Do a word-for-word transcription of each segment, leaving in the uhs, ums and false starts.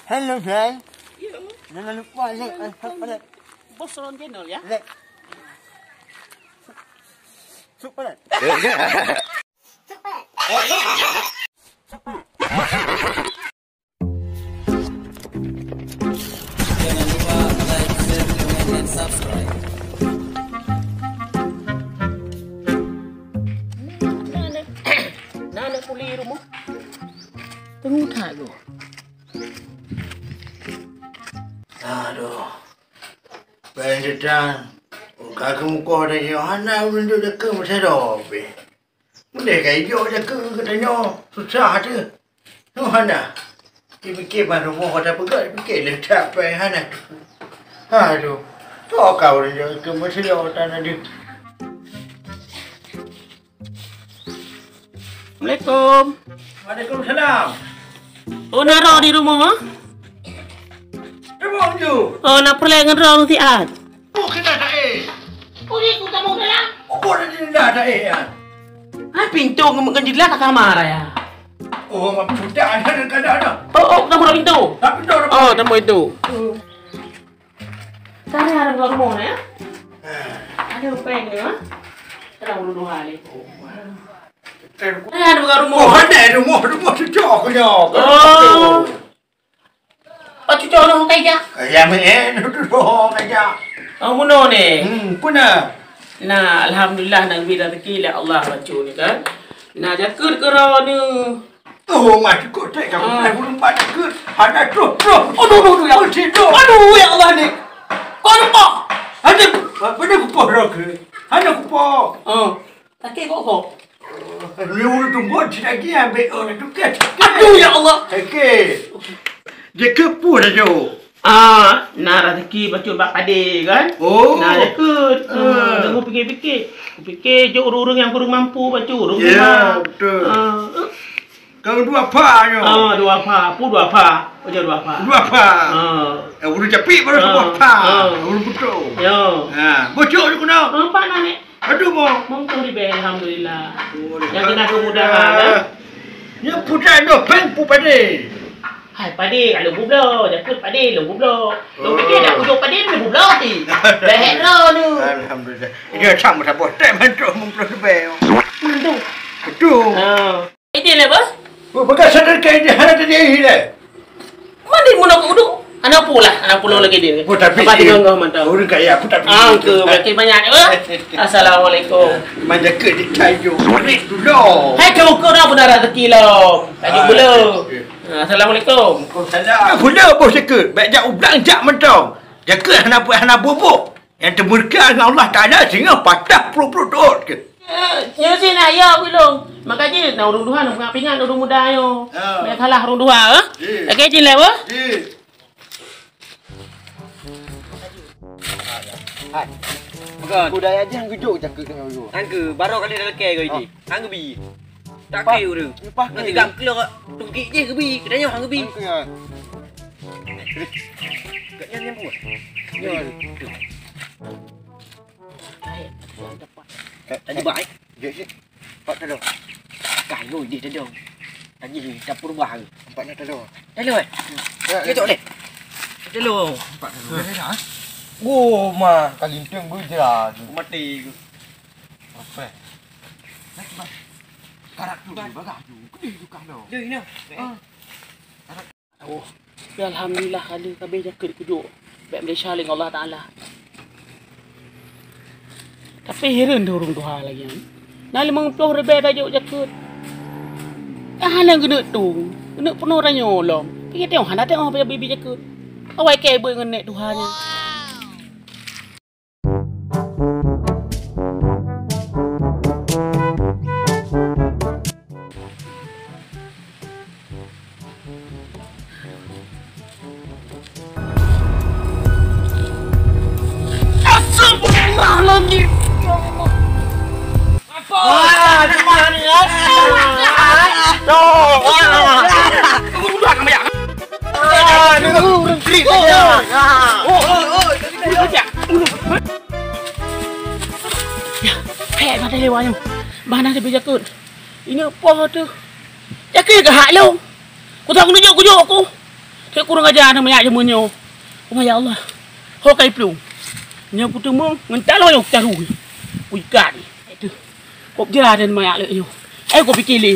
Hello, guys. Yo. Jangan lupa like and subscribe. Bos Ron Channel, ya? Like. Subscribe. Jangan lupa like, share, comment, and subscribe. Na, na, na puli rumoh. Teungoh that tu. Aduh. Bai teutan, ka keumukoh dah nyoe hana ureueng duek deukeu meusidroe pih. Meudeh ka ijok deukeu geutanyoe susah teuh. Nyoe hana. Dipike ban rumoh ka tapeugah, dipike le that pai hana. Aduh, toh ka ureueng duek deukeu meusidroe tan deuh. Assalamualaikum. Waalaikumsalam. Oh, na droe di rumoh, ha? Rumoh ju. Oh, na peureulèe ngon droe siat. Oh, keunan taéh. Oh, di ku tamong dalam. Oh, di dalam taéh, ya. Ha, pintoe ngon, ngon jendela ka kama raya. Oh, mak pudak ada, ada, ada. Oh, oh, tamong pintoe. Tapi tu. Oh, tamong pintoe. Oh. Sana ada buka rumah ni, ya? Ada upeng ni, ha? Ada ulu dua hari. Sana ada buka rumah. Oh, ada rumah, rumah cucok aku nyo. Oh. Pak cucok noh kai ja. Ya, meh, eh, duduk noh kai ja. Oh, muno ni. Hmm, puna. Nah, alhamdulillah, nak beri rezeki oleh Allah baca ni kan. Nah, jakut kero ni. Oh, mak, kok tak kamu Ah. nak gulung mak takut. Ada tuh, tuh. Aduh, aduh, aduh, ya. Aduh, ya Allah ni. Kok lupa? Ada, apa ni kupoh rok? Ada kupoh. Oh, sakit kok kok? Ni urut tumbuk, cik lagi ambil orang tu ke. Aduh, ya Allah. Sakit. Dia ke pun aja. Ah, na rezeki bacut bak padé kan? Oh. Na jakut. Ah. Ah, tunggu pikir-pikir. Pikir jok ureueng-ureueng nyang kurang mampu bacut, ureueng Ya, rumah. Betul. Ah. Kau dua apa nyo? Ah, dua apa? Apa dua apa? Bacut dua apa? Dua apa? Ah. Eh, ureueng capek baru Ah. dua apa. Ah. Ureueng betul. Ya. Ha, bocok tu kena. Nampak nak ni? Aduh, mo. Mungkin di bel, alhamdulillah. Oh, Yang kena kemudahan, eh? Nya putai noh peng pu padé. Hai, padé kalau bublo, jakut padé lo bublo. Lo Oh. pikir dah ujung padé lo bublo ti. Dah hek lo tu. Alhamdulillah. Ini sama tak bos tak mantuk mungkin lebih. Mantuk. Betul. Ah. Ini lah, bos. Oh, bekas sadar ke ini hana tadi le. Mandi muna ke uduk. Anak pula, anak pula lagi dia. Oh, tapi Apa dia ngah mantap? Orang kaya aku tapi Ah, ke berarti banyak ni, bos. Assalamualaikum. Manja ke di kayu. Rik dulu. Hai, kau kau dah benar rezeki lo. Kayu Ah, bela. okey. Ah, Assalamualaikum. Waalaikumsalam. Pula bos ke? Baik jak ublang jak mentong. Jakut hana hana bubuk. Nyang teumurka ngon Allah Taala singoh patah ploh-ploh dot ke. Eh, nyoe sih na ya bilong. Maka jih na ureueng tuha na pingat ureueng muda nyoe. Ya. Banyak salah ureueng tuha, eh? Ji. Lagi jih lewat. Ji. Hai. Bukan. Kuda aja yang gejok cakap dengan lu. Angke, baru kali dah lekeh kau ini. Angke bi. Tak Lepas, kira ureueng. Lepas Nanti kira. Gam keluar tungkik je kebi. Kita nyoh kebi. Angke ya. Kat nyan nyang buat. Ya. Tadi baik. Jek sih. Pak tadi. Kan lu di tadi. Tadi dapur bah. Empat nak tadi. Tadi eh. Ya, Dia ya. Tak boleh. Tadi. Empat tadi. Dah dah. Oh, ma. Kali tu berjelas. Mati. Apa? Karak tu bagah tu. Kedih tu kah lo. Dia ni. Ah. Oh, ya alhamdulillah ada kabeh jakut kujok. Bèk Malaysia lé Allah Taala. Tapi hireuen tu ureueng tuha lagi. Na limong ploh ribèe tajok jakut. Dah hana geuneuk tu. Geuneuk peunoh ranyoe lom. Pikir tengok hana tengok bèk bibi jakut. Awai kèe beue ngon nèk tuha nyan. Astagfirullahaladzim. Wah, ada mana ni, kan? Tuh, wah. Kamu udah kamu ya? Ah, ni ureueng krik saja. Ah. Oh, oh, oh. Ya, hai mata lewa nyoe. Bana ada jakut. Ingat poh tu. Jakut ke hak lu? Ku tak kujok-kujok aku. Cek kurang aja aneuk manyak jameun nyoe. Oh, ya Allah. Ho kai plueng. Nyoe puteumeung ngon taloe nyoe taru. Kuikat. Itu. Kop ja dan manyak lé nyoe. Ai, kop pikir lé.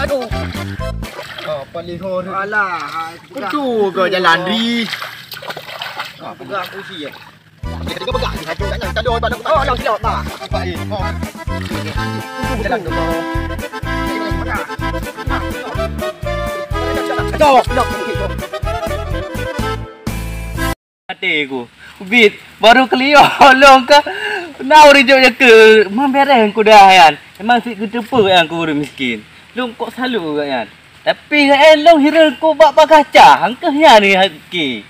Aduh. Apa lihor? Alah, hai, peugah. Betul ke jalan, Ri? Ah, peugah aku sih, ya. Dia tengah peugah ni, hajung kat nyan. Tadi orang bak nak. Oh, nak silap, bah. Cepat, eh. Oh. Jalan tu. Aduh, silap. Até ku. Ubit, baru keliok lôn ka. Na ureueng jok jake. Membereh ku dah nyan. Memang sit geuteupeue nyan ku ureueng miskin. Lôn kok salu kat nyan. Tapi nyan lôn hireuen ku bak bagaih cah. Angkeuh nyan ni haki.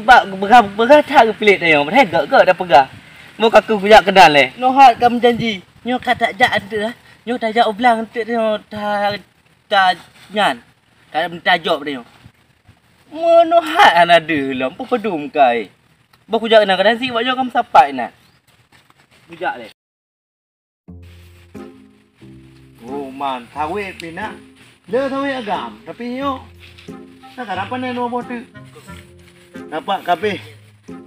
Bak bagaih, bagaih that geupilék tanyoe. Padahai gak-gak dah peugah. Mo ka kujak keunan lé. Nohat ka meujanji. Nyoe ka tajak eunteuk, ah. Nyoe tajak u blang eunteuk nyoe ta, ta nyan. Ka meutajok tanyoe. Meunohat hana deuh lom, peue peudum kai. Boh kujak keunan kadang si wak nyoe ka meusapat inan. Kujak lé. Oh, man, sawét pih na. Le sawét agam, tapi nyoe. Na ka dapat nyan dua boh teuk. Dapat kabeh.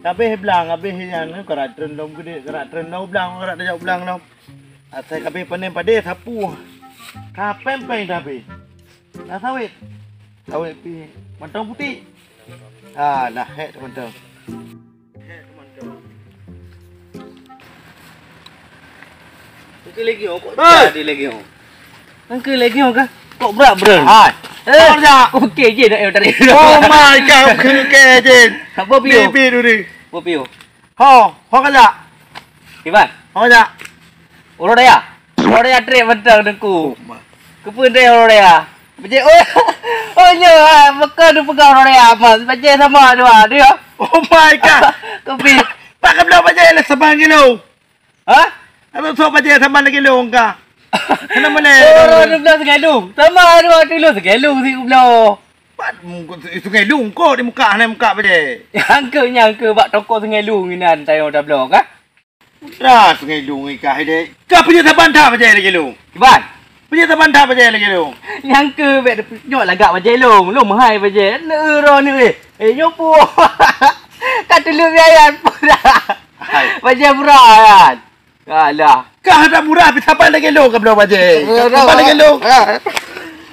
Kabeh blang, kabeh nyan, karat treun lom geude, karat treun lom blang, karat tajak blang lom. Asai kabeh panen padé sapu. Ka peng-peng dah habéh. Dah sawét. Sawét pih mantong putéh. Ah, nah, hék mantong. Engke lagi oh, kok Hei! Jadi lagi oh. Engke lagi oh kah? Kok berat bro? Hai. Eh, Apa kerja? Okey je nak yang tarik. Oh my god, okey je. Apa piu? Bibi dulu. Apa piu? Ho, ho kerja. Iban. Ho kerja. Urut daya. Urut daya trek mantong dengku. Oh my. Keupeue deh urut daya? Bajée, oh, oh nyoe, ah, meuka neupeugah urut daya, Mas. Bajée sama dua, dia. Oh my god. Kopi. Pak keubeuleuh bajée le saban kilo. Ha? Atau sok bajée saban lagi lo engka. Kenapa le? Oh, dua belas segalung. Sama dua kilo segalung si keubeuleuh. Pat, Sungai Lung ko di muka, hana muka bajée. Nyang keu, nyang keu bak toko Sungai Lung inan tayo tabloe kah? Putra Sungai Lung ikah dek. Ka peujeuet saban that bajée lagi lung. Kiban? Peujeuet saban that bajée lagi lung. Nyang keu bek nyoe lagak bajée lung. Lung meuhai bajée. Neu ro neu eh. Eh nyoe pu. Ka tuleueng biaya pura. Hai. Bajée pura kan. Alah. Kah ada murah, tapi saban lagi lung ka bloe bajée. Saban lagi lung.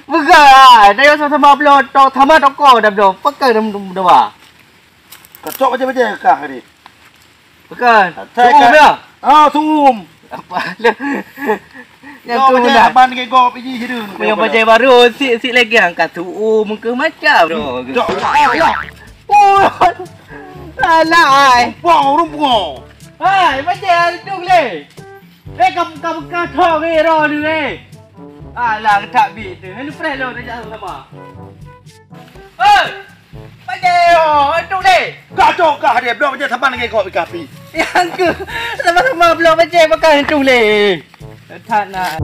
Peugah, dah sama-sama bloe, tok sama toko dah bloe. Pekan dah dua. Kacok bajée-bajée kah ni. Pekan. Suum ya? Ah, suum. Apa le? Yang tu bajée dah. Aban ke gop iji hideung. Yang bajée baru, sik, sik lagi angkat suum ke macam. Cok. Oh, alah ai. Rumpung, rumpung. Hai, bajée ada tu le. Eh, kamu, kamu kacau ke roh ni eh. Alah, tak bit tu. Lu preh lo dah sama. Hei! Bajée, oh, tu deh. Kah cok kah dia, bloe bajée saban lagi kau bikapi. Yang ke, sama-sama bloe bajée makan tu leh. That nak.